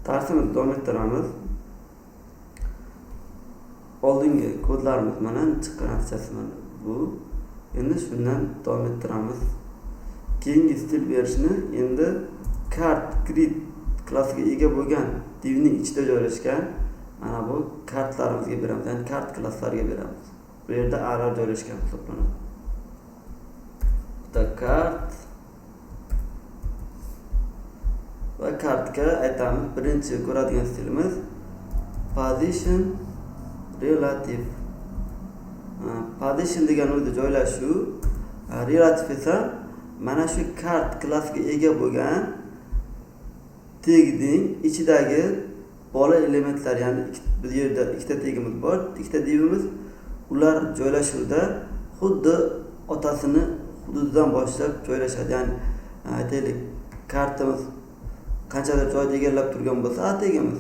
Darsimizni davom ettiramiz. Oldingi kodlarimiz mana chiqqan natijasi mana bu. Endi shundan davom ettiramiz. Keyingi stil berishni endi card grid klassiga ega bo'lgan divning ichida joylashgan mana bu kartlarimizga beramiz, ya'ni kart klasslariga beramiz. Bu yerda a'lar joylashgan hisoblanadi. Bitta kart va kartga aytamiz, birinchi ko'radigan stilimiz position relative. Position degani o'zi joylashuv, relative esa mana shu kart klassiga ega bo'lgan tegning ichidagi bola elementlar, ya'ni bu yerda ikkita tegimiz bor, ikkita divimiz, ular joylashuvda xuddi otasini hududidan boshlab joylashadi. Ya'ni aytaylik, kartimiz qanchadir joyda egallab turgan bo'lsa, A tegimiz,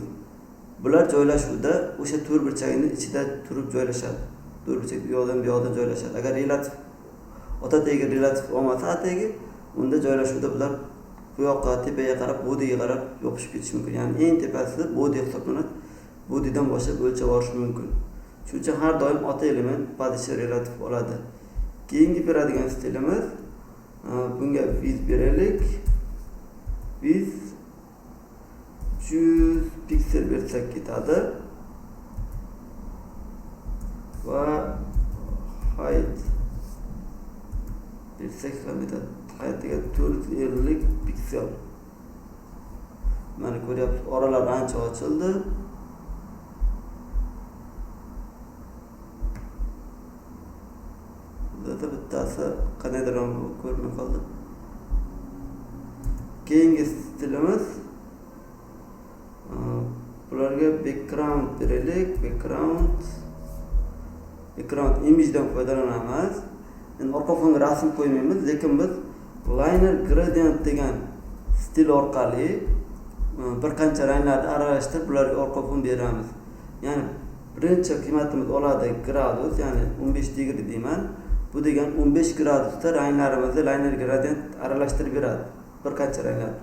bular joylashuvda o'sha to'rtburchakning ichida turib joylashadi. To'rtburchak bu yoqdan bu yoqdan joylashadi. Agar relativ ota tegi relativ olmasa A tegi, unda joylashuvda bular bu yoqqa tepaga qarab, bodiga qarab yopishib ketishi mumkin. Ya'ni eng tepasi bodi hisoblanadi. Bodidan boshlab o'lchab olish mumkin. Shuning uchun har doim ota element position relativ oladi. Keyingi beradigan stilimiz, bunga width beraylik. Width 300 piksel bersak ketadi. Va height bersak ham yetadi. Heightga 450 piksel. Mana ko'ryapsiz, oralar ancha ochildi. Bizda bittasi qandaydir ko'rinmay qoldi. Keyingi stilimiz, bularga background beraylik. Background image'dan foydalanamiz. Endi orqa fonga rasm qo'ymaymiz, lekin biz linear gradient degan stil orqali bir qancha ranglarni aralashtirib bularga orqa fon beramiz. Ya'ni birinchi qiymatimiz oladi gradus, ya'ni 15 degree deyman. Bu degan 15 gradusda ranglarimizni linear gradient aralashtirib beradi. Bir qancha ranglar.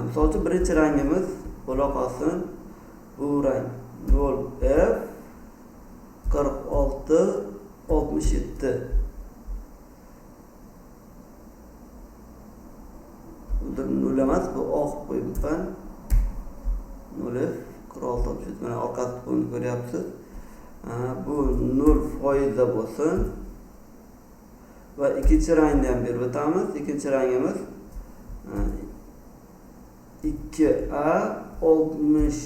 Misol uchun birinchi rangimiz bo'la qolsin bu rang nol F qirq olti oltmish yetti. Nol emas, bu oq qo'yibman. Nol F qirq olti oltmish yetti. Mana orqasi buni ko'ryapsiz. Bu nol foizda bo'lsin. Va ikkinchi rangni ham berib o'tamiz. Ikkinchi rangimiz ikki A oltmish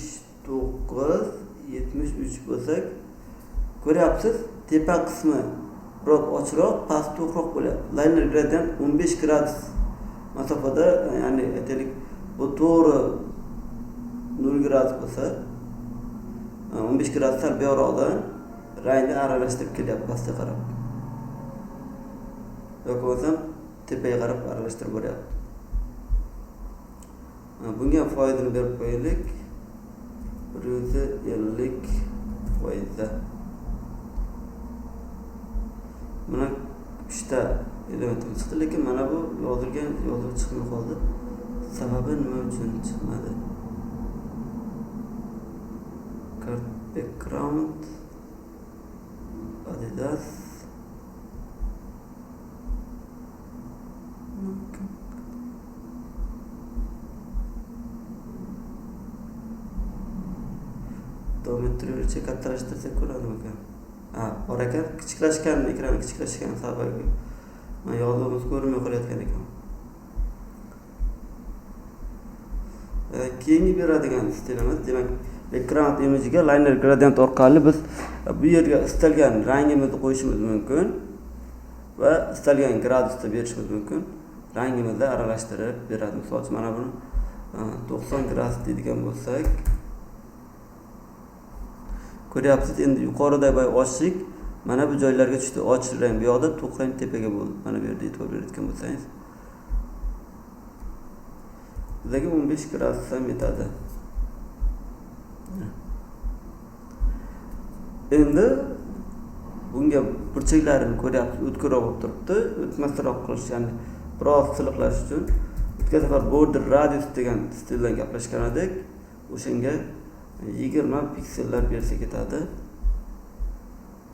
to'qqiz yetmish uch bo'lsak, ko'ryapsiz, tepa qismi biroz ochiqroq, past to'qroq bo'lyapti. Linear gradient 15 gradus masofada, ya'ni aytaylik, bu to'g'ri 0 gradus bo'lsa, 15 gradus sal buyoqroqdan rangni aralashtirib kelyapti pastga qarab. Yoki bo'lmasam tepaga qarab aralashtirib boryapti. Bunga ham foizini berib qo'yaylik. Bir yuz ellik foizda. Mana uchta elementimiz chiqdi, lekin mana bu yozilgan yozuv chiqmay qoldi. Sababi nima uchun chiqmadi? Card background Adidas. Davom ettiruvchi kattalashtirsak bo'ladimikan? Ha, bor ekan, kichiklashgan, ekran kichiklashgan sababi mana yozuvimiz ko'rinmay qolayotgan ekan. Keyingi beradigan stilimiz, demak, background image'ga linear gradient orqali biz bu yerga istalgan rangimizni qo'yishimiz mumkin va istalgan gradusda berishimiz mumkin. Rangimizni aralashtirib beradi. Misol uchun mana buni 90 gradus deydigan bo'lsak, ko'ryapsiz, endi yuqorida boy ochlik mana bu joylarga tushdi. Och rang bu yoqda, to'q rang tepaga bo'ldi. Mana bu yerda e'tibor berayotgan bo'lsangiz, bizga 15 gradus ham yetadi. Endi bunga burchaklarini ko'ryapsiz, o'tkirroq bo'lib turibdi. O'tmasroq qilish, ya'ni biroz siliqlash uchun o'tgan safar border radius degan stildan gaplashgan edik. O'shanga 20 piksellar bersa ketadi.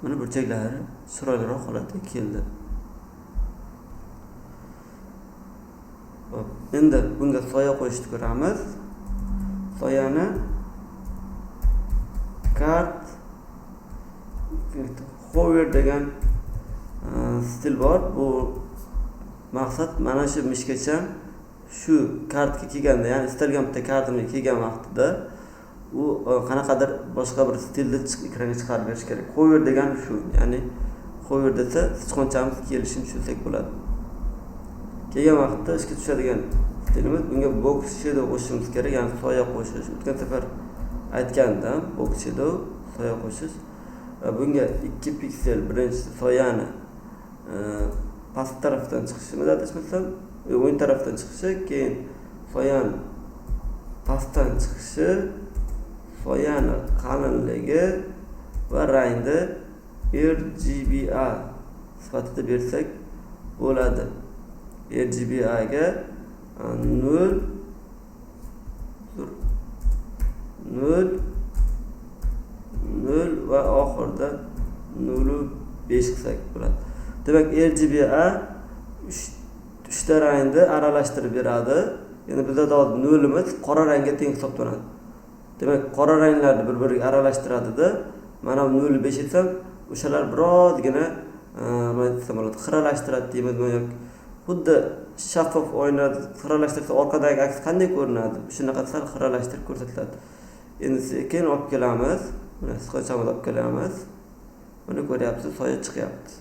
Mana burchaklari chiroyliroq holatga keldi. Hop, endi bunga soya qo'yishni ko'ramiz. Soyani card hover degan stil bor. Bu maqsad mana shu mishgacha shu kartga kelganda, ya'ni istalgan bitta kartimga kelgan vaqtida u qanaqadir boshqa bir stilda ekranga chiqarib berish kerak. Hover degan shu, ya'ni hover desa sichqonchamiz kelishini tushunsak bo'ladi. Kelgan vaqtda ishga tushadigan stilimiz, bunga box shadow qo'shishimiz kerak, ya'ni soya qo'shish. O'tgan safar aytgandim, box shadow soya qo'shish. Bunga 2 piksel birinchi soyani past tarafdan chiqishini adashmasam, o'ng tarafdan chiqishi, keyin soyani pastdan chiqishi, soyani qalinligi va rangni RGBA sifatida bersak bo'ladi. RGBA ga 0 0 0 va oxirida 0.5 qilsak bo'ladi. Demak, RGBA 3 ta rangni aralashtirib beradi. Endi bizda hozir 0imiz qora rangga teng hisoblanadi. Demak, qora ranglarni bir-biriga aralashtiradida, mana bu 0.5 desam, o'shalar birozgina nima desam bo'ladi, xiralashtiradi deymizmi yoki xuddi shaffof oynada xiralashtirsa orqadagi aks qanday ko'rinadi? Shunaqa sal xiralashtirib ko'rsatiladi. Endi sekin olib kelamiz. Mana sichqonchamizni olib kelamiz. Buni ko'ryapsiz, soya chiqyapti.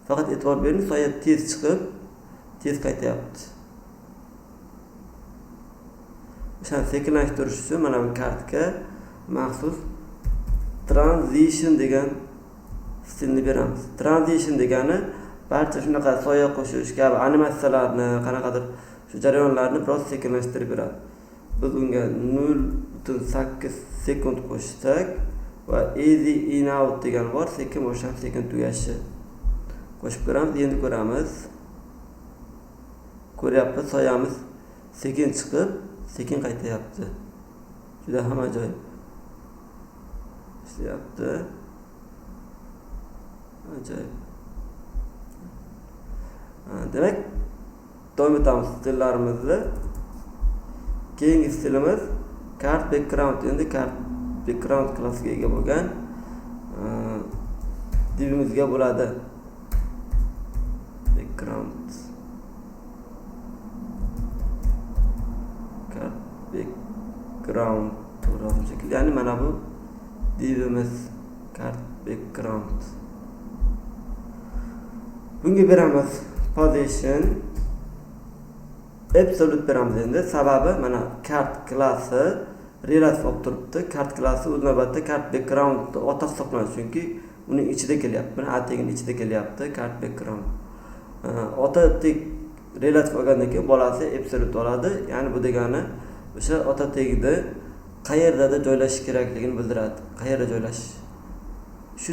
Faqat e'tibor bering, soya tez chiqib, tez qaytyapti. O'shani sekinlashtirish uchun mana bu kartga maxsus transition degan stilni beramiz. Transition degani barcha shunaqa soya qo'shish kabi animatsiyalarni, qanaqadir shu jarayonlarni biroz sekinlashtirib beradi. Biz unga 0.8 sekund qo'shsak va easy in out degan bor, sekin boshlanib sekin tugashi. Qo'shib ko'ramiz, endi ko'ramiz. Ko'ryapmiz, soyamiz sekin chiqib, sekin qaytayapti. Juda ham ajoyib. Ishlayapti. Ajoyib. Demak, davom etamiz stillarimizni. Keyingi stilimiz card background. Endi card background klassiga ega bo'lgan divimizga bo'ladi. Background card background to'g'ri yozim shekilli. Ya'ni mana bu divimiz card background. Bunga beramiz position absolute beramiz endi. Sababi mana card klassi relative olib turibdi. Card klassi o'z navbatida card background ota hisoblanadi, chunki uning ichida kelyapti. Mana a tegini ichida kelyapti card background. Ota tek relative olgandan keyin bolasi absolute oladi. Ya'ni bu degani o'sha ota tegida qayerdadir joylashish kerakligini bildiradi. Qayerda joylashish, shu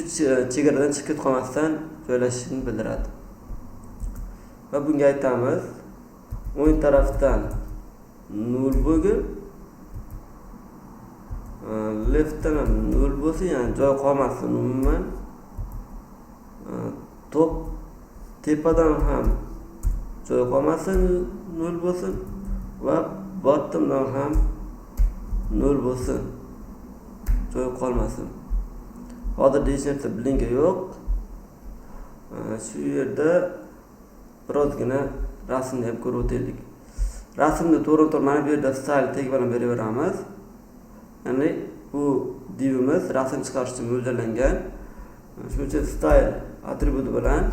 chegaradan chiqib ketib qolmasdan joylashishini bildiradi. Va bunga aytamiz o'ng tarafdan 0 bo'lgin, leftdan ham 0 bo'lsin, ya'ni joy qolmasin umuman. Top tepadan ham joy qolmasin, 0 bo'lsin va bottomdan ham 0 bo'lsin, joy qolmasin. Hozir hech narsa blinka yo'q. Shu yerda birozgina rasmni ham ko'rib o'taylik. Rasmni to'g'ri-to'g'ri mana bu yerda style tag bilan beraveramiz. Ya'ni bu divimiz rasm chiqarish uchun mo'ljallangan. Shuning uchun style atributi bilan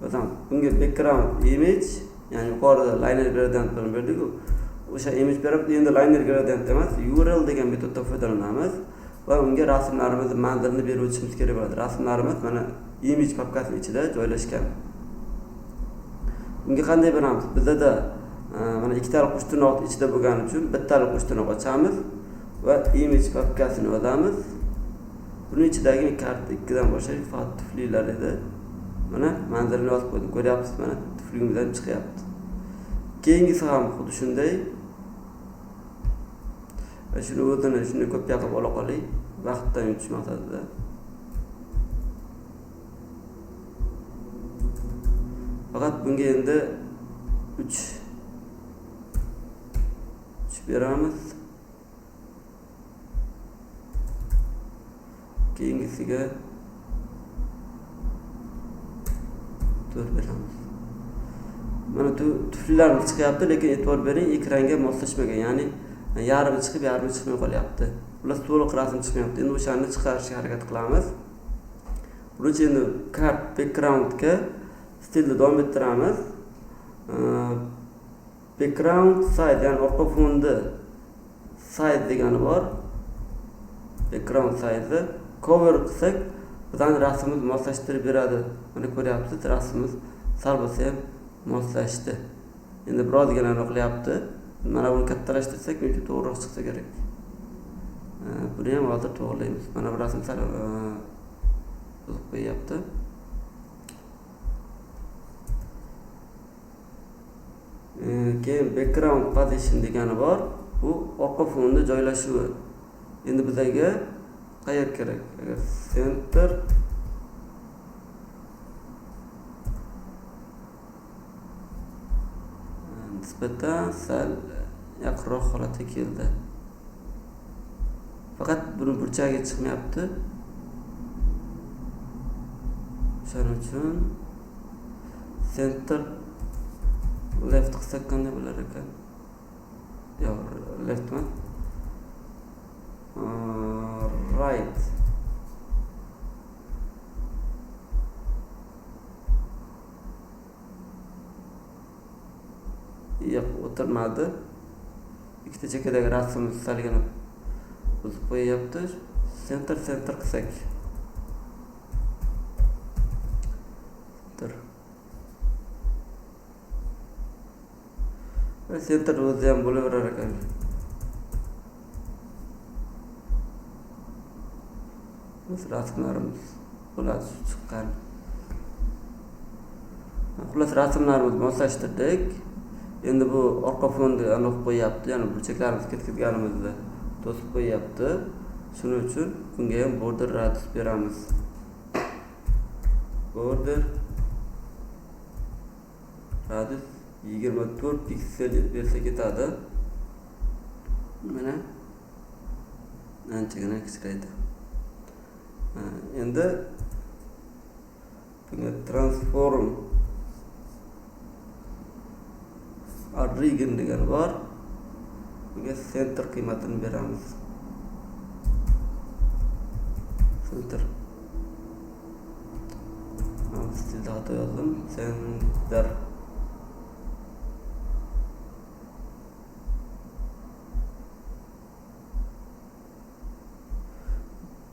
masalan bunga background image, ya'ni yuqorida linear gradient bilan berdik-ku. O'sha image berib, endi linear gradient emas, URL degan metoddan foydalanamiz va unga rasmlarimizni manzilini berib o'tishimiz kerak bo'ladi. Rasmlarimiz mana image papkasining ichida joylashgan. Unga qanday beramiz? Bizda mana ikkitali qo'sh tirnoq ichida bo'lgani uchun bittali qo'sh tirnoq ochamiz va image papkasini yozamiz. Buning ichidagi kart 2dan boshlaylik, faqat tuflilar edi. Mana manzilini yozib qo'ydim. Ko'ryapsiz, mana tufligimizdan chiqyapti. Keyingisi ham xuddi shunday. Shuni o'zini shuni kopiya qilib ola qoling, vaqtdan yutish maqsadida. Faqat bunga endi 3 beramiz. Keyingisiga 4 beramiz. Mana tuflilarimiz chiqyapti, lekin e'tibor bering, ekranga moslashmagan, ya'ni yarmi chiqib, yarmi chiqmay qolyapti. Ular to'liq rasm chiqmayapti. Endi o'shani chiqarishga harakat qilamiz. Buning uchun endi card backgroundga stilni davom ettiramiz. Background size, ya'ni orqa fondi size degani bor. Background size cover qilsak, bizning rasmimiz moslashtirib beradi. Mana ko'ryapsiz, rasmimiz sal bo'lsa ham moslashdi. Endi birozgina aniqlayapti. Mana buni kattalashtirsak, mumkin to'g'riroq chiqsa kerak. Buni ham hozir to'g'rilaymiz. Mana bu rasm sal buzib qo'yyapti. Keyin background position degani bor. Bu orqa fonda joylashuvi. Endi bizga qayer kerak? Agar center nisbatan sal yaqinroq holatga keldi. Faqat buni burchagi chiqmayapti. O'shaning uchun center left qilsak qanday bo'lar ekan? Yo'q, left emas. Right. Yo'q, o'tirmadi. Ikkita chekkadagi rasmimiz salgina buzib qo'yyapti. Center center qilsak. Center. Center o'zi ham bo'laverar ekan. Biz rasmlarimiz bo'ladi chiqqan. Xullas rasmlarimizni moslashtirdik. Endi bu orqa fonni aniq qo'yyapti, ya'ni burchaklarimizni ketkazganimizda to'sib qo'yyapti. Shuning uchun bunga ham border radius beramiz. Border radius 24 piksel bersa ketadi. Mana anchagina kichraydi. Endi bunga transform origin degan bor. Bunga center qiymatini beramiz. Center. Stilda xato yozdim. Center.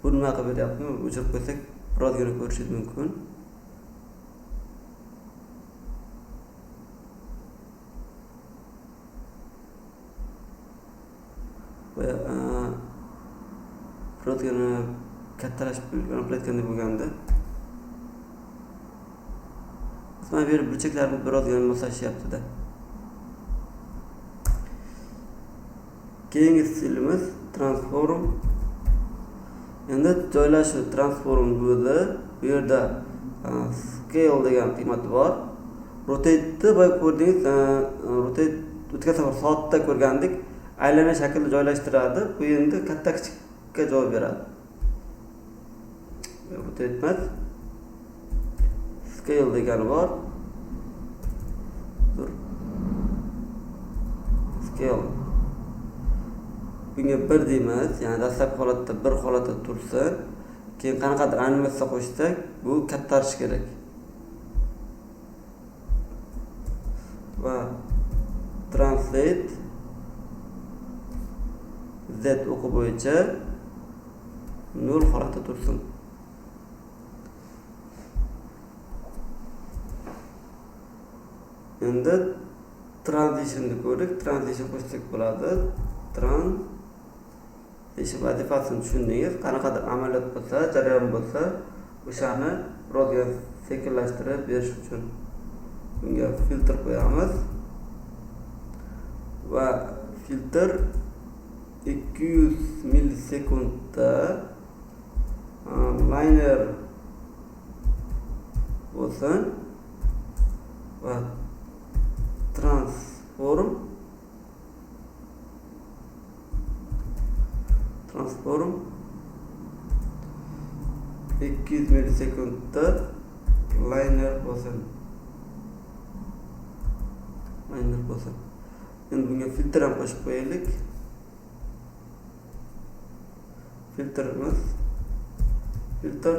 Bu nima qilib beryapti? O'chirib qo'ysak, birozgina ko'rishingiz mumkin. Birozgina kattalashib qilayotgandek bo'lganda. Mana bu yer burchaklarimiz birozgina moslashyapti-da. Keyingi stilimiz transform. Endi joylashuv transform bo'ldi. Bu yerda scale degan qiymati bor. Rotate'ni boya ko'rdingiz, rotate o'tgan safar soatda ko'rgandik. Aylana shaklda joylashtiradi. Bu endi katta kichikka javob beradi. Rotate emas. Scale degani bor. Dur. Scale. Bunga 1 deymiz, ya'ni dastlabki holatda 1 holatda tursin. Keyin qanaqadir animatsiya qo'shsak, bu kattarishi kerak. Va translate Z o'qi bo'yicha 0 holatda tursin. Endi transitionni ko'rdik. Transition qo'shsak bo'ladi. Transition vazifasini tushundingiz. Qanaqadir amaliyot bo'lsa, jarayon bo'lsa, o'shani birozgina sekinlashtirib berish uchun bunga filtr qo'yamiz. Va filtr 200 millisekundda liner bo'lsin va transform 200 millisekundda liner bo'lsin. Endi bunga filtr ham qo'shib qo'yaylik. Filtrimiz filtr,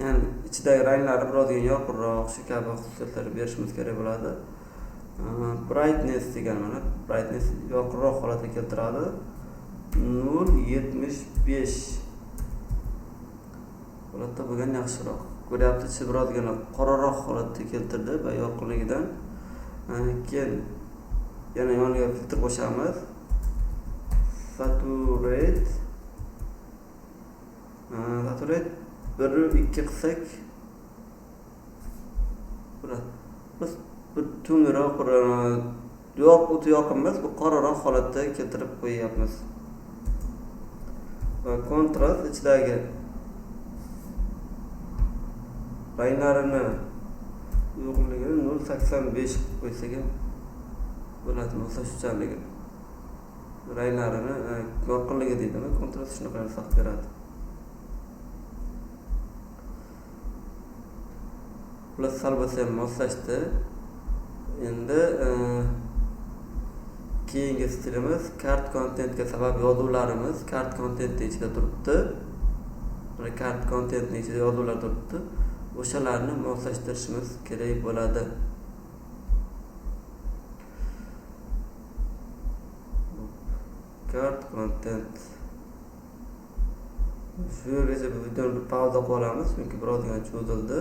ya'ni ichidagi ranglari birozgina yorqinroq, shu kabi xususiyatlar berishimiz kerak bo'ladi. Brightness degan mana brightness yorqinroq holatga keltiradi. 0.75 holatda bo'lgan yaxshiroq. Ko'ryapsiz, birozgina qoraroq holatda keltirdi va yorqinligidan. Keyin yana yoniga filtr qo'shamiz. Saturate 1.2 qilsak bo'ladi. Biz bir to'ngroq, yo'q, o'ta yorqin emas, bu qoraroq holatda keltirib qo'yyapmiz. Va kontrast ichidagi ranglarini uyg'unligini 0.85 qilib qo'ysak ham bo'ladi, moslashuvchanligi. Ranglarini yorqinligi deydimi, kontrast shunaqa narsa qilib beradi. Ular sal bo'lsa ham moslashdi. Endi keyingi stilimiz kart kontentga sabab yozuvlarimiz kart kontentning ichida turibdi. Mana kart kontentning ichida yozuvlar turibdi. O'shalarni moslashtirishimiz kerak bo'ladi. Kart kontent. Shu yergacha bu videoni bir pauza qilib olamiz, chunki birozgina cho'zildi.